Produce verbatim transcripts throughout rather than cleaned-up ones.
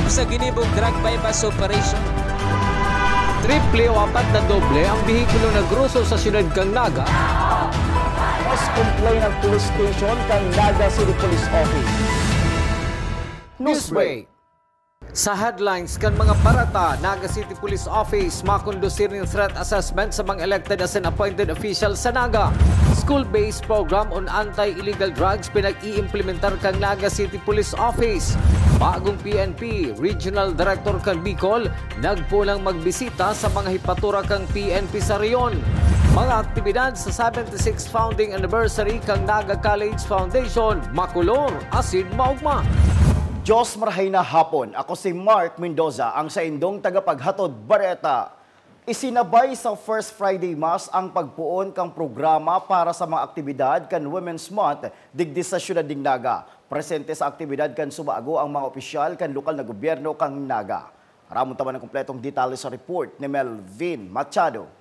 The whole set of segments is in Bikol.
Sa ginibong drug buy-bust operation. Triple o apat na doble ang behikulo na groso sa siyudad kan Naga. Mas complain ang police station kan Naga City Police Office. Newsbreak. Sa headlines kan mga bareta, Naga City Police Office makondusir nin threat assessment sa mga elected asin appointed officials sa Naga. School-based program on anti-illegal drugs pinag-iimplementar kan Naga City Police Office. Bagong P N P Regional Director kan Bicol nagpunang magbisita sa mga hepatura kan P N P sa Rion. Mga aktibidad sa seventy-sixth founding anniversary kan Naga College Foundation, makulor asin maugma. Diyos marhay na hapon. Ako si Mark Mendoza, ang saindong tagapaghatod bareta. Isinabay sa First Friday Mass ang pagpoon kan programa para sa mga aktibidad kan Women's Month digdi sa siyudad nin Naga. Presente sa aktibidad kan subago ang mga opisyal kan lokal na gobyerno kan Naga. Aramon ta man ang kompletong detalye sa report ni Melvin Machado.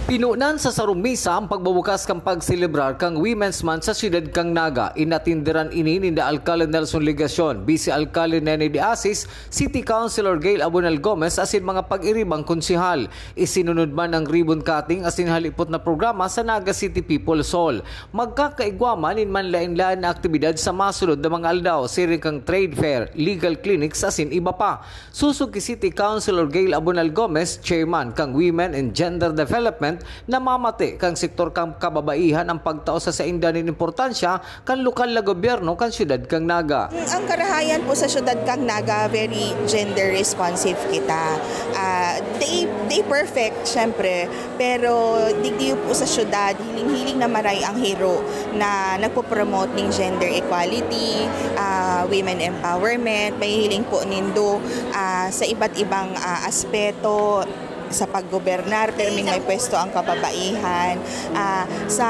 Pinunan sa sarong misa ang pagbubukas kan pagselebrar kan Women's Month sa siyudad kan Naga. Inatinderan ini ninda Alkalde Nelson Legacion, Vice Alkalde Nene de Asis, City Councilor Gail Abonal Gomez asin mga pag-iribang konsehal. Isinunod man ang ribbon cutting asin halipot na programa sa Naga City People's Hall. Magkakaigwa man nin manlaen-laen na aktibidad sa masunod na mga aldaw, siring kan trade fair, legal clinics asin iba pa. Sosog ki City Councilor Gail Abonal Gomez, Chairman kan Women and Gender Development, namamati kan sektor kan kababaihan ang pagtao sa sainda nin importansya kan lokal na gobyerno kan siyudad kan Naga. Ang karahayan po sa siyudad kan Naga, very gender responsive kita. Ah, day, day perfect, syempre, pero digdi po sa siyudad, hiling-hiling na maray ang hiro na nagpo-promote ning gender equality, ah, women empowerment, mahihiling po nindo, ah, sa iba't ibang, ah, aspeto sa paggobernar, perming may pwesto ang kababaihan, ah, sa,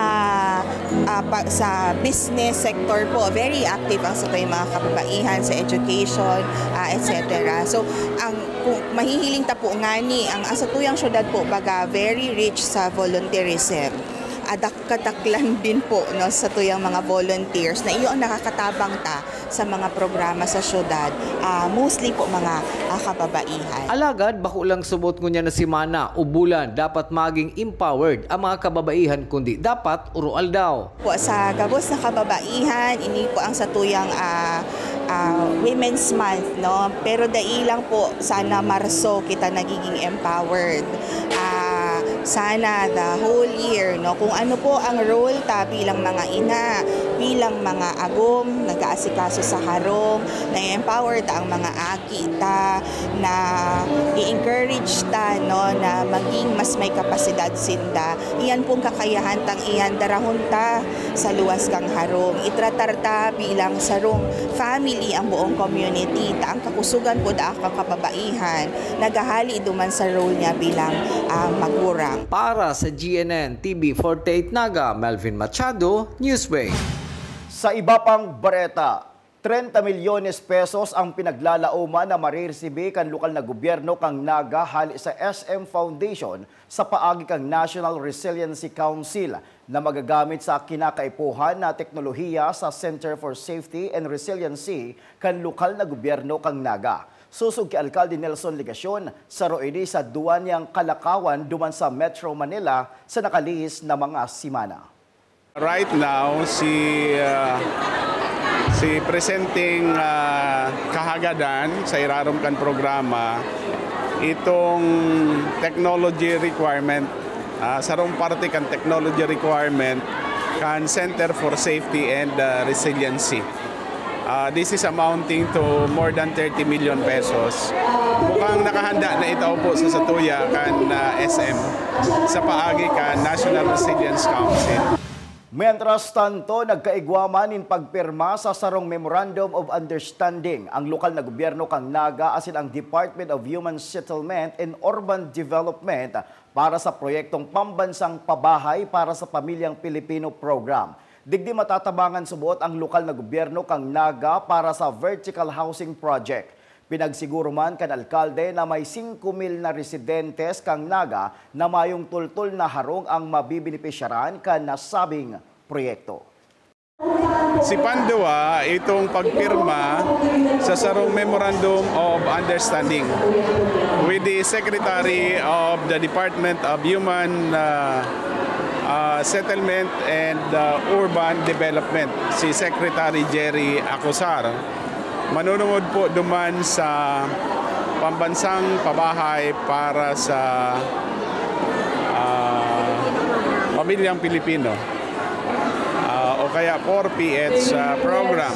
ah, pa- sa business sector po, very active ang satuyang mga kababaihan sa education, ah, et cetera. So, ang kung mahihiling ta po ngani, ang, ang satuyang syudad po, baga, very rich sa volunteerism. Adak kadaklan din po, no, satuyang mga volunteers na iyo ang nakakatabang ta sa mga programa sa syudad, ah, mostly po mga, ah, kababaihan. Alagad, bako lang subot ngunyan na semana o bulan dapat maging empowered ang mga kababaihan, kundi dapat oro-aldaw. Po, sa gabos na kababaihan, ini po ang satuyang, ah, ah, Women's Month, no? Pero dai lang po sana Marso kita nagiging empowered. Ah, sana the whole year, no? Kung ano po ang role ta bilang mga ina, bilang mga agom, nag-aasikaso sa harong, na-empower ta ang mga aki ta, na i-encourage ta, no, na maging mas may kapasidad sinda. Iyan pong kakayahan tang iyan darahon ta sa luwas kang harong. Itratar ta bilang sarong family ang buong community. Ta ang kakusugan po da kan kababaihan, naghahali duman sa role niya bilang, ah, magurang. Para sa G N N T V forty-eight Naga, Melvin Machado, Newsbreak. Sa iba pang bareta, treinta milyones pesos ang pinaglalaoman na mariresibi kan lokal na gobyerno kan Naga hale sa S M Foundation sa paagi kan National Resiliency Council na magagamit sa kinakaipuhan na teknolohiya sa Center for Safety and Resiliency kan lokal na gobyerno kan Naga. Sosog ki Alkalde Nelson Legacion, saro ini sa duwa niyang kalakawan duman sa Metro Manila sa nakalihis na mga semana. Right now, si, ah, si presenteng, ah, kahagadan sa irarom kan programa, itong technology requirement, ah, sarong parte kan technology requirement kan Center for Safety and, ah, Resiliency. Ah, this is amounting to more than thirty million pesos. Mukhang nakahanda na itao po sa satuya kan, ah, S M sa paagi kan National Resilience Council. Mientras tanto, nagkaigwa man nin pagpirma sa sarong Memorandum of Understanding ang lokal na gobyerno kan Naga asin ang Department of Human Settlement and Urban Development para sa proyektong pambansang Pabahay para sa Pamilyang Pilipino Program. Digdi matatabangan subot ang lokal na gobyerno kan Naga para sa vertical housing project. Pinagsiguro man kan alkalde na may singko mil na residentes kan Naga na mayong tultol na harong ang mabebenepisyaran kan nasabing proyekto. Sipanduwa itong pagpirma sa sarong Memorandum of Understanding with the Secretary of the Department of Human uh, uh, Settlement and uh, Urban Development, si Secretary Jerry Acosar. Manunungod po duman sa pambansang pabahay para sa uh, pamilyang Pilipino uh, o kaya four P H uh, program.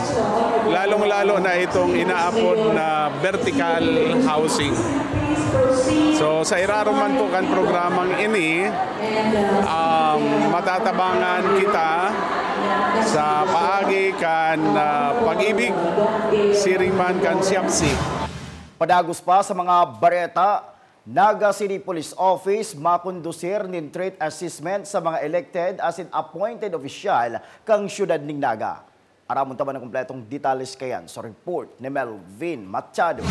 Lalong-lalo na itong inaapod na vertical housing. So sa irarom man po kan programang ini, um, matatabangan kita sa paagi kan uh, pag-ibig, siring man kan siyapsi. Padagos pa sa mga bareta, Naga City Police Office makondusir nin threat assessment sa mga elected asin appointed opisyal kan siyudad nin Naga. Aramon ta man an kompletong detalles kaiyan sa report ni Melvin Machado.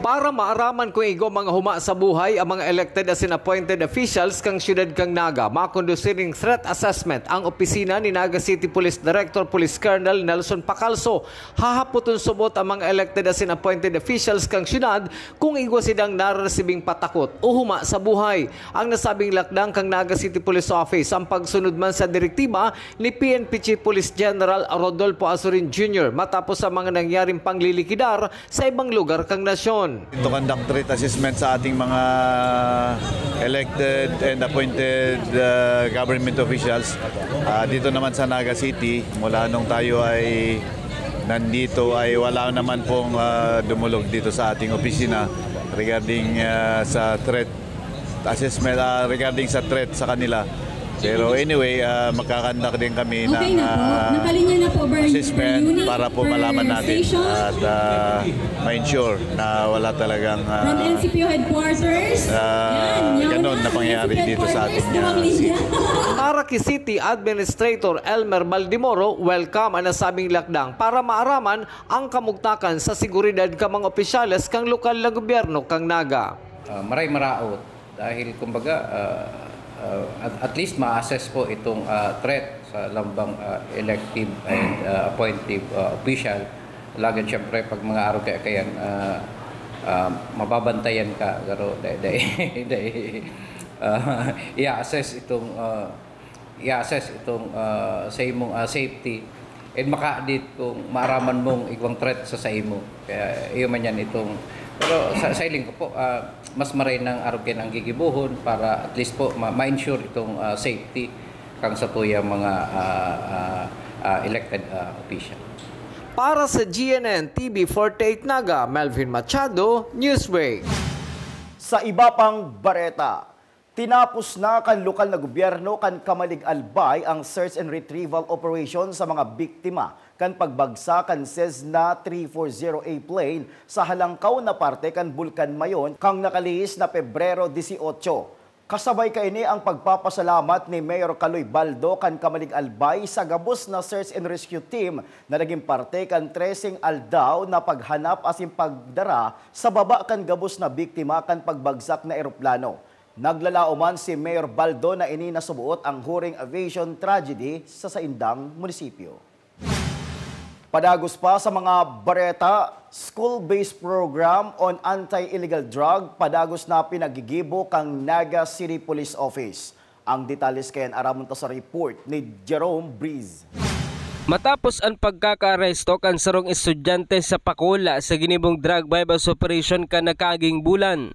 Para maaraman kun igwa mga huma sa buhay ang mga elected asin appointed officials kan siyudad kan Naga, makondusir nin threat assessment ang opisina ni Naga City Police Director Police Colonel Nelson Pacalso. Hahapoton subot ang mga elected asin appointed officials kan siyudad kun igwa sidang nareresibing patakot o huma sa buhay. Ang nasabing lakdang kan Naga City Police Office ang pagsunod man sa direktiba ni P N P Chief Police General Rodolfo Azurin Junior matapos sa mga nangyaring panglilikidar sa ibang lugar kan nasyon. To conduct threat assessment sa ating mga elected and appointed uh, government officials uh, dito naman sa Naga City, mula nung tayo ay nandito ay wala naman pong uh, dumulog dito sa ating opisina regarding uh, sa threat assessment uh, regarding sa threat sa kanila. Pero anyway, uh, magkakandak din kami okay ng uh, assessment para po malaman natin at uh, ma-ensure na wala talagang uh, From N C P O headquarters, uh, ganun na pangyayari dito sa ating uh, city. Para ki City Administrator Elmer Baldimoro, welcome ang nasabing lakdang para maaraman ang kamugtakan sa seguridad ka mga opisyales kang lokal na gobyerno kang Naga. Uh, maray maraot. Dahil kumbaga, uh, uh, at, at least ma-assess po itong uh, threat sa lambang uh, elective and uh, appointive uh, official. Lagad siyempre pag mga araw kaya kayan, uh, uh, mababantayan ka, pero dai, dai, dai, uh, i-assess itong uh, i-assess itong uh, sa imong uh, safety and makaadit kung maaraman mong igwang threat sa sa imo. Kaya iyo man yan itong pero sa sailing ko po uh, mas maray nang arukin ang gigibuhon para at least po ma-ensure itong uh, safety kang sa tuyang mga uh, uh, uh, elected uh, official. Para sa G N N T V forty-eight Naga, Melvin Machado, Newsbreak. Sa iba pang bareta, Tinapos na kan lokal na gobyerno kan Camalig Albay ang search and retrieval operation sa mga biktima kan pagbagsak kan Cessna three four zero A plane sa halangkaw na parte kan Bulkan Mayon kan nakalihis na Pebrero dieciocho. Kasabay kaini ang pagpapasalamat ni Mayor Kaloy Baldo kan Camalig Albay sa gabos na search and rescue team na naging parte kan treseng aldaw na paghanap asin pagdara sa baba kan gabos na biktima kan pagbagsak na eroplano. Naglalaom man si Mayor Baldo na ini nasubuot ang huring aviation tragedy sa saindang munisipyo. Padagos pa sa mga bareta, school-based program on anti-illegal drug padagos na pinagigibo kang Naga City Police Office. Ang detalles kayan aramon ta sa report ni Jerome Breeze. Matapos an pagkakaaresto kan sarong estudyante sa Pakul sa ginibong drug buy-bust operation kan nakaaging bulan,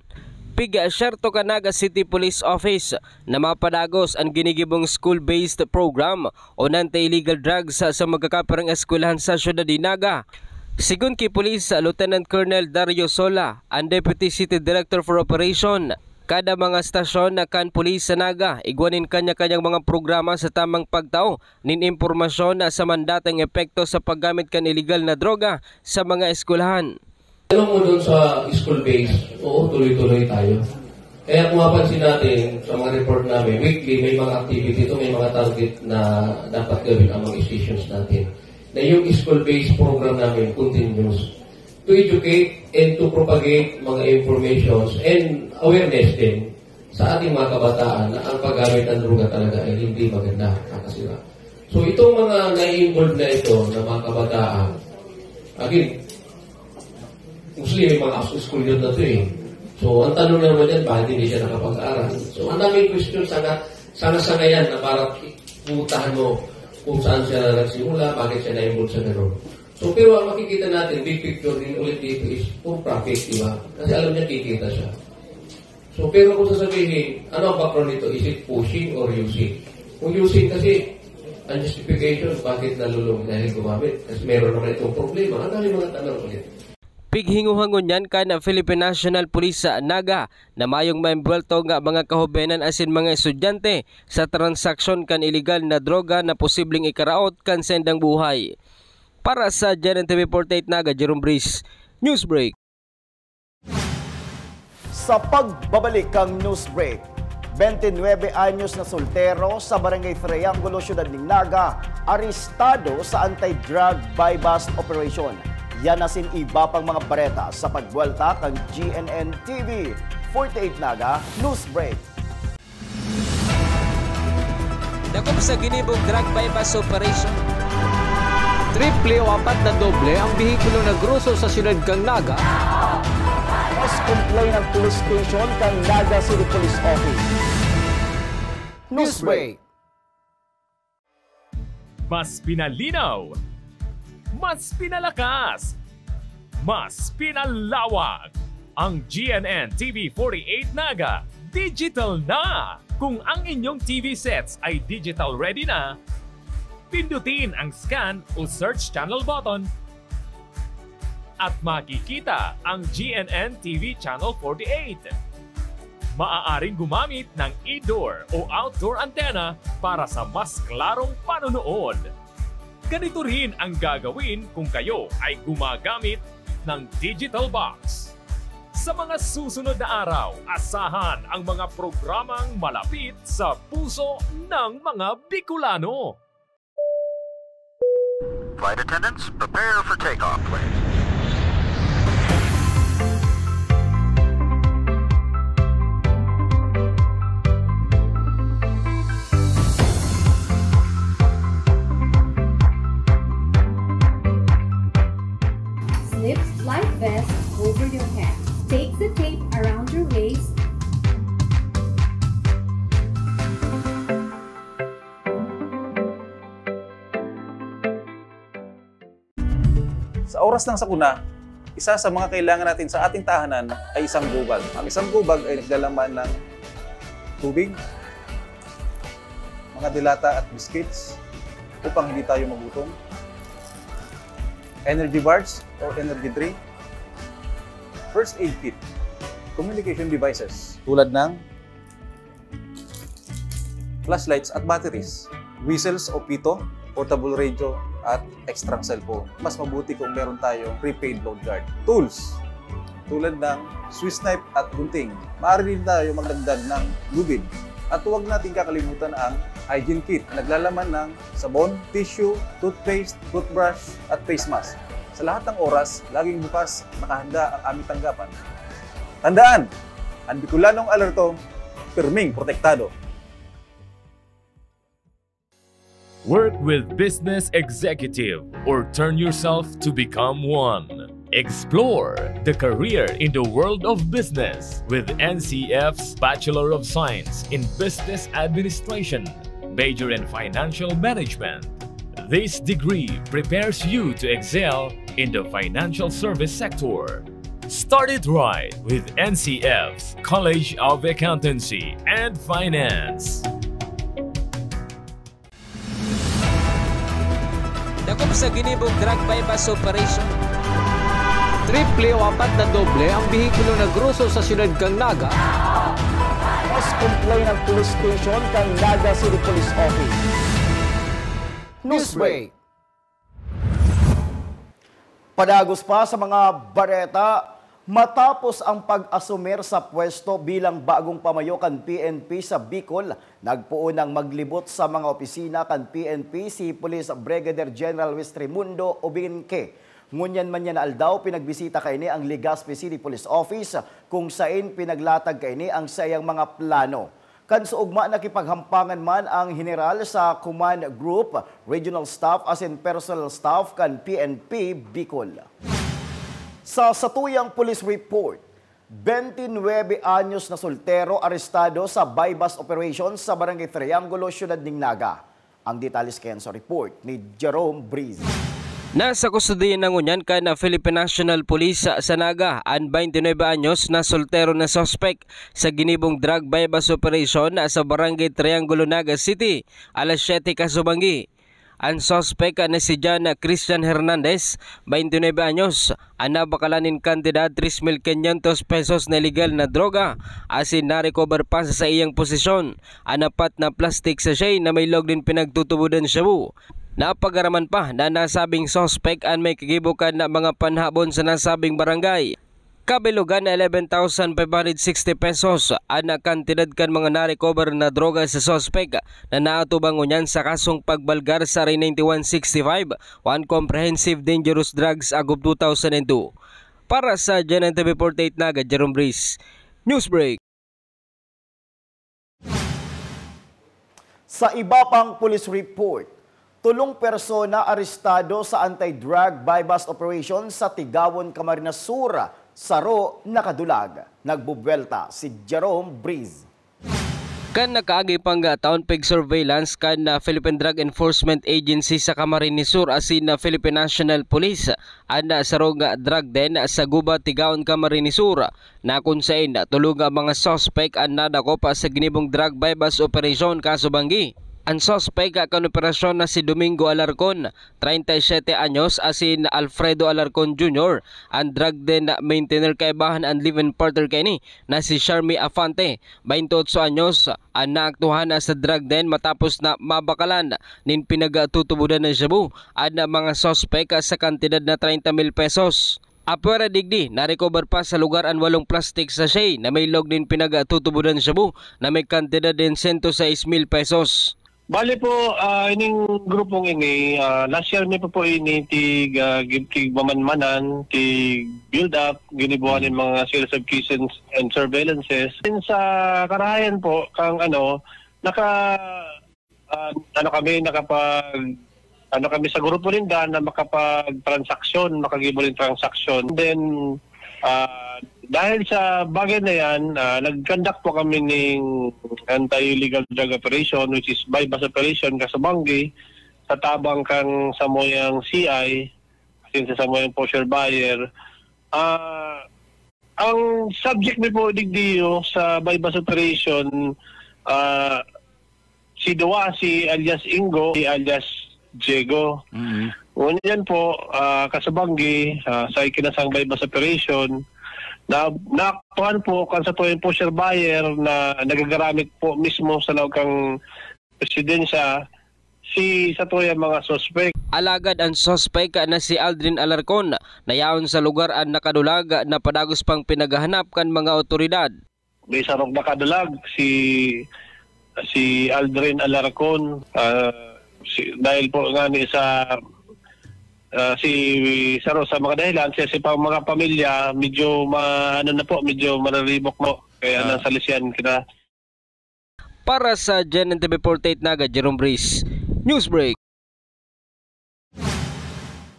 pigya siyerto kan Naga City Police Office na mapadagos an ginigibong school-based program o anti-illegal drugs sa magkakaparang eskwelahan sa siyudad ni Naga. Sigon ki Police Lieutenant Colonel Dario Sola, an Deputy City Director for Operation, kada mga estasyon na kan pulis sa Naga igwa nin kanya-kanyang mga programa sa tamang pagtao nin impormasyon sa mandatang epekto sa paggamit kan iligal na droga sa mga eskwelahan. Alam mo doon sa school base, oo, tuloy-tuloy tayo. Kaya kung mapansin natin sa mga report namin, weekly may mga activity ito, may mga target na dapat gawin ang mga stations natin. Na yung school-based program namin, continuous. To educate and to propagate mga informations and awareness din sa ating mga kabataan na ang paggamit ng droga talaga ay hindi maganda, nakasira. So, itong mga na-involve na ito, na mga kabataan, again, mostly may mga ex-school yun na to eh. So, ang tanong naman dyan, bakit hindi siya nakapag-aral? So, ang daming question sana, sana sa ngayon na parang putahan mo kung saan siya nagsimula, bakit siya na-involve sa ganun. So, pero ang makikita natin, big picture din ulit dito is for profit, di ba? Kasi alam niya, kikita siya. So, pero kung sasabihin, ano ang background nito? Is it pushing or using? Kung using kasi, ang justification, bakit nalulong dahil gumamit? Kasi meron naman itong problema. Ang dami mga tanong ulit. Pighinguhangon niyan kan Philippine National Police sa Naga na mayong maembwelto nga mga kahobenan asin mga estudyante sa transaksyon kan iligal na droga na posibleng ikaraot kan saindang buhay. Para sa G N N T V forty-eight Naga, Jerome Breeze, Newsbreak. Sa pagbabalik kang Newsbreak, twenty-nuebe anyos na soltero sa Barangay Triangulo, Siyudad nin Naga, arestado sa anti-drug buy-bust operation. Yan asin iba pang mga bareta sa pagbuwelta kan G N N T V forty-eight Naga Newsbreak. Dakop sa ginibong drug buy-bust operation. Triple o apat na doble ang behikulo na groso sa siyudad kan Naga. Mas complain ang police station kan Naga City Police Office. Newsbreak. Mas pinalinaw, mas pinalakas, mas pinalawak. Ang G N N T V forty-eight Naga digital na! Kung ang inyong T V sets ay digital ready na, pindutin ang scan o search channel button at makikita ang G N N T V Channel forty-eight. Maaaring gumamit ng indoor o outdoor antenna para sa mas klarong panonood. Ganito rin ang gagawin kung kayo ay gumagamit ng digital box. Sa mga susunod na araw, asahan ang mga programang malapit sa puso ng mga Bicolano. Flight attendants, prepare for takeoff, please. Slip life vest over your head. Take the tape around your waist. Sa oras ng sakuna, isa sa mga kailangan natin sa ating tahanan ay isang gubag. Ang isang gubag ay naglalaman ng tubig, mga delata at biscuits upang hindi tayo magutom, energy bars or energy drink, first aid kit, communication devices tulad ng flashlights at batteries, whistles o pito, portable radio, at extra cellphone. Mas mabuti kung meron tayong prepaid load guard. Tools, tulad ng Swiss knife at gunting. Maaari din tayo magdagdag ng lubid. At huwag natin kakalimutan ang hygiene kit na naglalaman ng sabon, tissue, toothpaste, toothbrush, at face mask. Sa lahat ng oras, laging bukas, nakahanda ang aming tanggapan. Tandaan, ang Bicolanong alerto, pirming protektado. Work with Business Executive or turn yourself to become one. Explore the career in the world of business with N C F's Bachelor of Science in Business Administration, major in Financial Management. This degree prepares you to excel in the financial service sector. Start it right with N C F's College of Accountancy and Finance. Dakop sa ginibong drug buy-bust operation. Triple o apat na doble ang behikulo na groso sa siyudad kan Naga. Mas complain ang police station kan Naga City Police Office. Newsbreak. Padagos pa sa mga bareta, matapos ang pag-asumer sa pwesto bilang bagong pamayo kan P N P sa Bicol, nagpoon nang maglibot sa mga opisina kan P N P si Police Brigadier General Wis Raimundo Obinque. Ngunyan man niya na aldaw, pinagbisita kaini ang Legazpi City Police Office, kung sain pinaglatag kaini ang saiyang mga plano. Kan sa ugma, nakipaghampangan man ang heneral sa Command Group, Regional Staff asin Personnel Staff kan P N P Bicol. Sa satuyang police report, twenty-nine anyos na soltero arestado sa buy-bust operation sa Barangay Triangulo, Siyudad nin Naga. Ang detalye sa report ni Jerome Breeze. Nasa kustodiya na ngunyan kan Philippine National Police sa Naga an twenty-nine anyos na soltero na suspek sa ginibong drug buy-bust operation sa Barangay Triangulo, Naga City, alas siyete kasubanggi. An suspek na si John Christian Hernandez, twenty-nine anyos, an nabakalan nin kantidad tres mil quinientos pesos na iligal na droga, asin narecover pa sa saiyang posesyon an apat na plastic sachet na may log nin pinagtutubodan shabu. Napag-araman pa na nasabing suspek an may kagibo kan mga panhabon sa nasabing barangay. Kabilugan na eleven thousand five hundred sixty pesos an kantidad kan mga narecover na droga sa suspek na naatubang ngunyan sa kasong pagbalgar sa R ninety-one sixty-five o an Comprehensive Dangerous Drugs Act of two thousand and two. Para sa G N N T V forty-eight Naga, Jerome Breeze. Newsbreak. Sa iba pang police report, tolong persona arestado sa anti-drug buy-bust operation sa Tigawon, Camarines Sur, saro nakadulag. Nagbubuwelta si Jerome Breeze. Kan nakaagi pang taon, pig-surveillance kan, ah, Philippine Drug Enforcement Agency sa Camarines Sur asin na Philippine National Police an, ah, sarong, ah, drug den sa Guba, Tigawon, Camarines Sur, na kun saen tolong mga suspek an nadakop sa ginibong drug buy-bust operation kasubanggi. An suspek kan operasyon na si Domingo Alarcon, treinta y siete anyos, asin Alfredo Alarcon Junior, an drug den maintainer, kaibahan an live-in partner kaini na si Sharmy Afante, bainti otso anyos, an naaktuhan sa drug den matapos na mabakalan nin pinagtutubodan na shabu an mga suspek sa kantidad na treinta mil pesos. Apwera digdi, narecover pa sa lugar an walong plastic sachet na may log nin pinagtutubodan shabu na may kantidad nin sento sais mil pesos. Bali po, ah, ining grupong ini, ah, last year mi pa po ini tig, ah, gi-, tig mamanmanan, tig build up, ginibuhan nin mga series of questions and surveillances. Din sa karahayan po, kang ano, naka, ah, ano kami, nakapag, ano kami sa grupo ninda na makapag-transaksyon, makagibo nin transaksyon. Then, ah, dahil sa bagay na yan, ah, nag-conduct po kami ning anti-illegal drug operation, which is buy-bust operation, kasubanggi, sa tabang kang samuyang C I, asin sa samuyang poseur buyer. Ah, ang subject mi po digdiyo sa buy-bust operation, ah, si Duwa, si alias Ingo, si alias Diego. Mm. Ngunyan po, ah, kasubanggi, ah, sa ikinasang buy-bust operation, na, naaktuhan po kan satuyang poseur buyer na nagagaramit po mismo sa laog kan residensya si satuyang mga suspek. Alagad an suspek na si Aldrin Alarcon na yaon sa lugar an nakadulag na padagos pang pinaghahanap kan mga awtoridad. May sarong nakadulag, si, si Aldrin Alarcon, ah, si, dahil po nga ni sa, ah, si, saro sa mga dahilan, siya, si pa-, mga pamilya, medyo ma-, ano na po, medyo mariribok mo. Kaya Ah. nasa Lisian kita. Para sa G N N T V forty-eight Naga, Jerome Breeze. Newsbreak.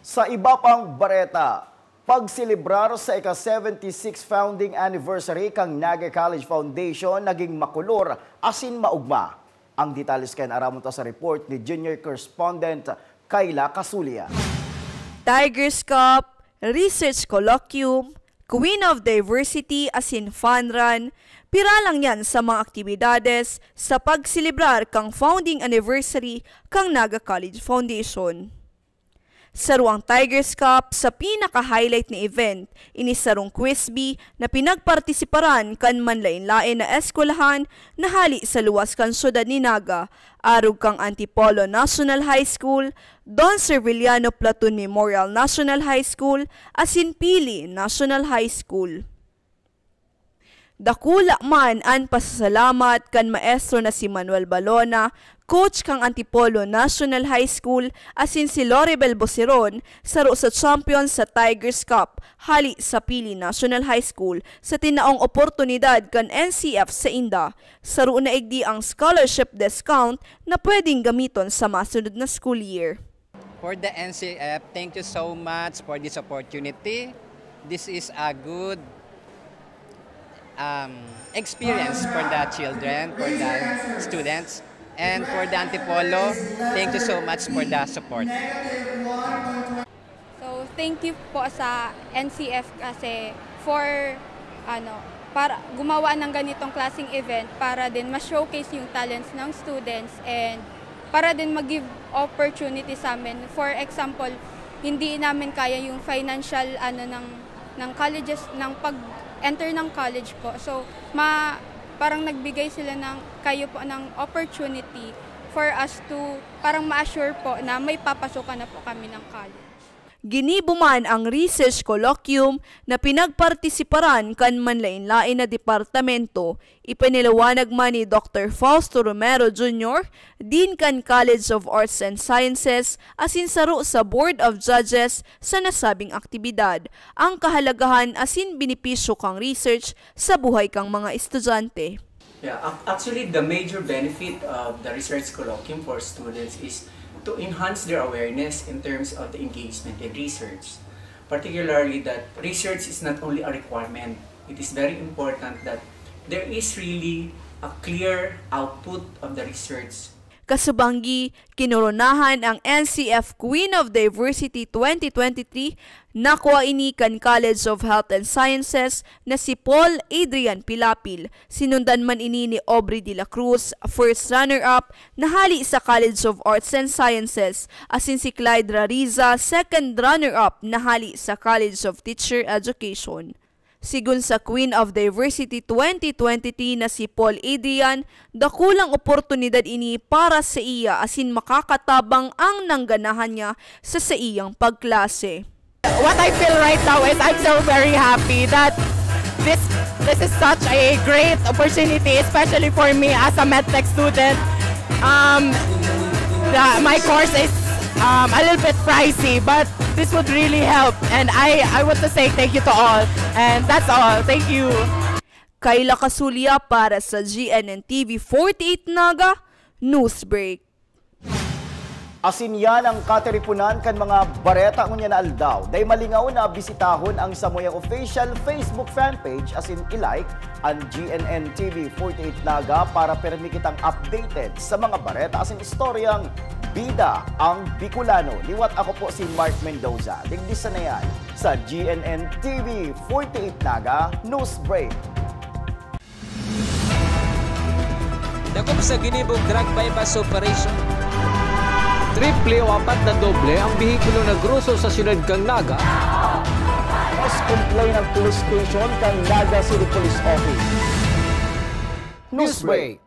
Sa iba pang bareta, pagselebrar sa ika-seventy-six founding anniversary kan Naga College Foundation naging makulor asin maugma. Ang detalye kan aramon ta sa report ni junior correspondent Kayla Casulia. Tigers Cup, Research Colloquium, Queen of Diversity asin Fun Run, pira lang yan sa mga aktibidades sa pagselebrar kan founding anniversary kan Naga College Foundation. Sarong Tigers Cup sa pinaka-highlight na event, ini sarong quiz bee na pinagpartisiparan kan manlaen-laen na eskwelahan na hale sa luwas kan syudad nin Naga, arog kan Antipolo National High School, Don Serviliano Platoon Memorial National High School, asin Pili National High School. Dakula man an pasasalamat kan maestro na si Manuel Balona, coach kan Antipolo National High School, asin si Loribel Boseron, saro sa champion sa Tigers Cup, hali sa Pili National High School, sa tinaong oportunidad kan N C F sainda. Saro na igdi ang scholarship discount na pwedeng gamiton sa masunod na school year. For the N C F, thank you so much for this opportunity. This is a good um, experience for the children, for the students, and for the Antipolo. Thank you so much for the support. So, thank you po sa N C F kasi for ano, para gumawa ng ganitong klaseng event para din ma-showcase yung talents ng students and para din mag-give opportunity sa amin. For example, hindi namin kaya yung financial ano ng ng colleges ng pag-enter ng college po. So, ma parang nagbigay sila ng kayo po ng opportunity for us to parang ma-assure po na may papasukan na po kami ng college. Ginibo man ang research colloquium na pinagpartisiparan kan manlain-lain na departamento, ipinaliwanag man ni Doktor Fausto Romero Junior, Dean kan College of Arts and Sciences asin saro sa Board of Judges sa nasabing aktibidad, ang kahalagahan asin benepisyo kan research sa buhay kan mga estudyante. Yeah, actually, the major benefit of the research colloquium for students is to enhance their awareness in terms of the engagement in research. Particularly that research is not only a requirement, it is very important that there is really a clear output of the research. Kasubanggi, kinoronahan ang N C F Queen of Diversity twenty twenty-three na kua ini kan College of Health and Sciences na si Paul Adrian Pilapil. Sinundan man ini ni Aubrey de la Cruz, first runner-up, na hali sa College of Arts and Sciences, asin si Clyde Rariza, second runner-up, na hali sa College of Teacher Education. Sigon sa Queen of Diversity twenty twenty-three na si Paul Adrian, dakulang oportunidad ini para sa iya asin makakatabang ang nangganahan niya sa saiyang pagklase. What I feel right now is I'm so very happy that this this is such a great opportunity, especially for me as a medtech student. Um, the, my course is um, a little bit pricey, but this would really help. And I, I want to say thank you to all. And that's all. Thank you. Kayla Kasulia para sa G N N T V forty-eight Naga, Newsbreak. Asin yan ang katiriponan kan mga bareta ngunyan na aldaw. Dai malingaw na bisitahon ang samuyang official Facebook fan page asin i-like ang G N N T V forty-eight Naga para permi kitang updated sa mga bareta asin istoryang bida ang Bicolano. Liwat ako po si Mark Mendoza. Digdi sa na yan sa G N N T V forty-eight Naga News Break. Dakop sa ginibong drug buy-bust operation. Triple o apat na doble ang behikulo na groso sa siyudad kan Naga. Mas complain ang police station kan Naga City Police Office. Newsbreak.